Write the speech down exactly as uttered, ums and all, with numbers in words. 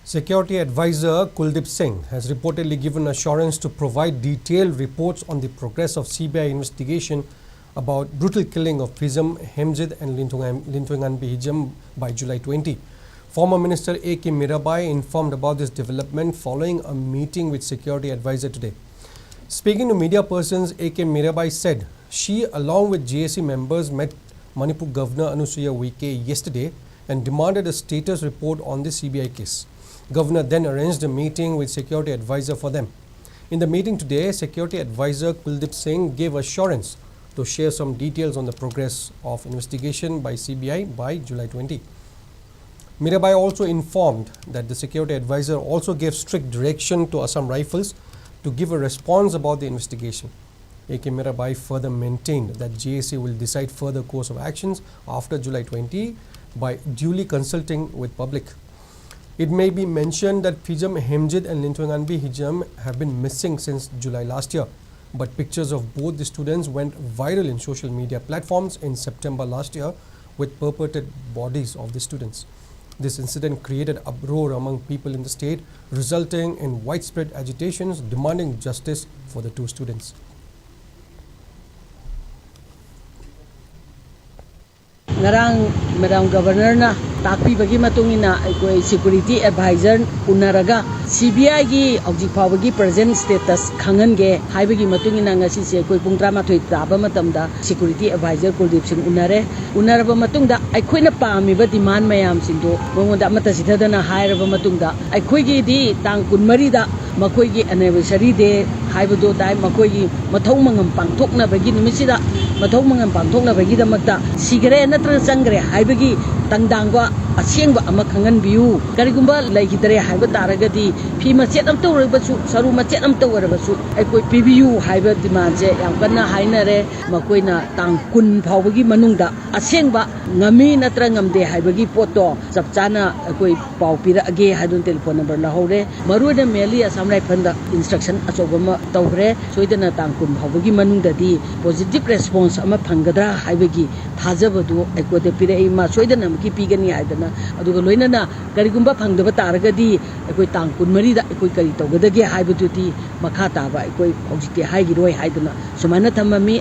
Security Advisor Kuldeep Singh has reportedly given assurance to provide detailed reports on the progress of C B I investigation about brutal killing of Phijam Hemjit and Linthong-, Linthonganbi Hijam by July twenty. Former Minister A K Mirabai informed about this development following a meeting with Security Advisor today. Speaking to media persons, A K Mirabai said she, along with G A C members, met Manipur Governor Anusuiya Uikey yesterday and demanded a status report on the C B I case. Governor then arranged a meeting with Security Advisor for them. In the meeting today, Security Advisor Kuldeep Singh gave assurance to share some details on the progress of investigation by C B I by July twenty. Mirabai also informed that the Security Advisor also gave strict direction to Assam Rifles to give a response about the investigation. A K Mirabai further maintained that G A C will decide further course of actions after July twenty by duly consulting with public. It may be mentioned that Phijam Hemjit and Linthonganbi Hijam have been missing since July last year, but pictures of both the students went viral in social media platforms in September last year with purported bodies of the students. This incident created uproar among people in the state, resulting in widespread agitations demanding justice for the two students. ꯉꯔꯥꯡ madam ꯒꯕꯔꯅꯔꯅ ꯇꯥꯛꯄꯤꯕꯒꯤ ꯃꯇꯨꯡ ꯏꯟꯅ ꯑꯩꯈꯣꯏ security adviser ꯎꯅꯔꯒ C B ꯑꯥꯏꯒꯤ ꯍꯧꯖꯤꯛ ꯐꯥꯎꯕꯒꯤ present status ꯈꯪꯍꯟꯒꯦ ꯍꯥꯏꯕꯒꯤ ꯃꯇꯨꯡ ꯏꯟꯅ ꯉꯁꯤꯁꯦ ꯑꯩꯈꯣꯏ ꯄꯨꯡ ꯇꯔꯥꯃꯥꯊꯣꯏ ꯇꯥꯕ ꯃꯇꯝꯗ ꯁꯦꯀ꯭ꯌꯨꯔꯤꯇꯤ ꯑꯦꯗꯚꯥꯏꯖꯔ ꯀꯨꯜꯗꯤꯞ ꯁꯤꯡ ꯎꯅꯔꯦ꯫ ꯎꯅꯔꯕ ꯃꯇꯨꯡꯗ ꯑꯩꯈꯣꯏꯅ ꯄꯥꯝꯃꯤꯕ ꯗꯤꯃꯥꯟ ꯃꯌꯥꯝꯁꯤꯡꯗꯣ ꯃꯉꯣꯟꯗ ꯑꯃꯠꯇ ꯆꯤꯊꯗꯅ ꯍꯥꯏꯔꯕ ꯃꯇꯨꯡꯗ ꯑꯩꯈꯣꯏꯒꯤꯗꯤ ꯇꯥꯡ ꯀꯨꯟꯃꯔꯤꯗ ꯃꯈꯣꯏꯒꯤ ꯑꯦꯅꯤꯚꯔꯁꯔꯤ ꯗꯦ ꯍꯥꯏꯕꯗꯣ ꯇꯥꯏ꯫ ꯃꯈꯣꯏꯒꯤ ꯃꯊꯧ ꯃꯉꯝ ꯄꯥꯡꯊꯣꯛꯅꯕꯒꯤ ꯅꯨꯃꯤꯠꯁꯤꯗ ꯃꯊꯧ ꯃꯉꯝ ꯄꯥꯡꯊꯣꯛꯅꯕꯒꯤꯗꯃꯛꯇ ꯁꯤꯈꯔꯦ ꯅꯠꯇ꯭ꯔꯒ ꯆꯪꯈꯔꯦ ꯍꯥꯏꯕꯒꯤ ꯇꯥꯡꯗꯥꯡꯕ ꯑꯁꯦꯡꯕ ꯑꯃ ꯈꯪꯍꯟꯕꯤꯌꯨ꯫ ꯀꯔꯤꯒꯨꯝꯕ ꯂꯩꯈꯤꯗ꯭ꯔꯦ ꯍꯥꯏꯕ ꯇꯥꯔꯒꯗꯤ ꯐꯤ ꯃꯆꯦꯠ ꯑꯃꯇ ꯑꯣꯏꯔꯕꯁꯨ, ꯁꯔꯨ ꯃꯆꯦꯠ ꯑꯃꯇ ꯑꯣꯏꯔꯕꯁꯨ ꯑꯩꯈꯣꯏ ꯄꯤꯕꯤꯌꯨ ꯍꯥꯏꯕ ꯗꯤꯃꯥꯟꯁꯦ ꯌꯥꯝ ꯀꯟꯅ ꯍꯥꯏꯅꯔꯦ꯫ ꯃꯈꯣꯏꯅ ꯇꯥꯡ ꯀꯨꯟ ꯐꯥꯎꯕꯒꯤ ꯃꯅꯨꯡꯗ ꯑꯁꯦꯡꯕ ꯉꯝꯃꯤ ꯅꯠꯇ꯭ꯔ ꯉꯝꯗꯦ ꯍꯥꯏꯕꯒꯤ ꯄꯣꯠꯇꯣ ꯆꯞ ꯆꯥꯅ ꯑꯩꯈꯣꯏ ꯄꯥꯎ ꯄꯤꯔꯛꯑꯒꯦ ꯍꯥꯏꯗꯨꯅ ꯇꯦꯂꯤꯐꯣꯟ ꯅꯝꯕꯔ ꯂꯧꯍꯧꯔꯦ꯫ ꯃꯔꯨꯑꯣꯏꯅ ꯃꯦꯟꯂꯤ ꯑꯁꯥꯝ ꯔꯥꯏꯐꯜꯗ ꯏꯟꯁꯇ꯭ꯔꯛꯁꯟ ꯑꯆꯧꯕ ꯑꯃ ꯇꯧꯈ꯭ꯔꯦ꯫ ꯁꯣꯏꯗꯅ ꯇꯥꯡ ꯀꯨꯟ ꯐꯥꯎꯕꯒꯤ ꯃꯅꯨꯡꯗꯗꯤ ꯄꯣꯖꯤꯇꯤꯚ ꯔꯦꯁꯄꯣꯟꯁ ꯑꯃ ꯐꯪꯒꯗ꯭ꯔꯥ ꯍꯥꯏꯕꯒꯤ ꯊꯥꯖꯕꯗꯨ ꯑꯩꯈꯣꯏꯗ ꯄꯤꯔꯛꯏ꯫ ꯃꯥ ꯁꯣꯏꯗꯅꯃꯛꯀꯤ ꯄꯤꯒꯅꯤ ꯍꯥꯏꯗꯅ꯫ ꯑꯗꯨꯒ ꯂꯣꯏꯅꯅ ꯀꯔꯤꯒꯨꯝꯕ ꯐꯪꯗꯕ ꯇꯥꯔꯒꯗꯤ ꯑꯩꯈꯣꯏ ꯇꯥꯡ ꯀꯨꯟꯃꯔꯤꯗ ꯑꯩꯈꯣꯏ ꯀꯔꯤ ꯇꯧꯒꯗꯒꯦ ꯍꯥꯏꯕꯗꯨꯗꯤ ꯃꯈꯥ ꯇꯥꯕ ꯑꯩꯈꯣꯏ ꯍꯧꯖꯤꯛꯇꯤ ꯍꯥꯏꯈꯤꯔꯣꯏ ꯍꯥꯏꯗꯅ ꯁꯨꯃꯥꯏꯅ ꯊꯝꯃꯝꯃꯤ꯫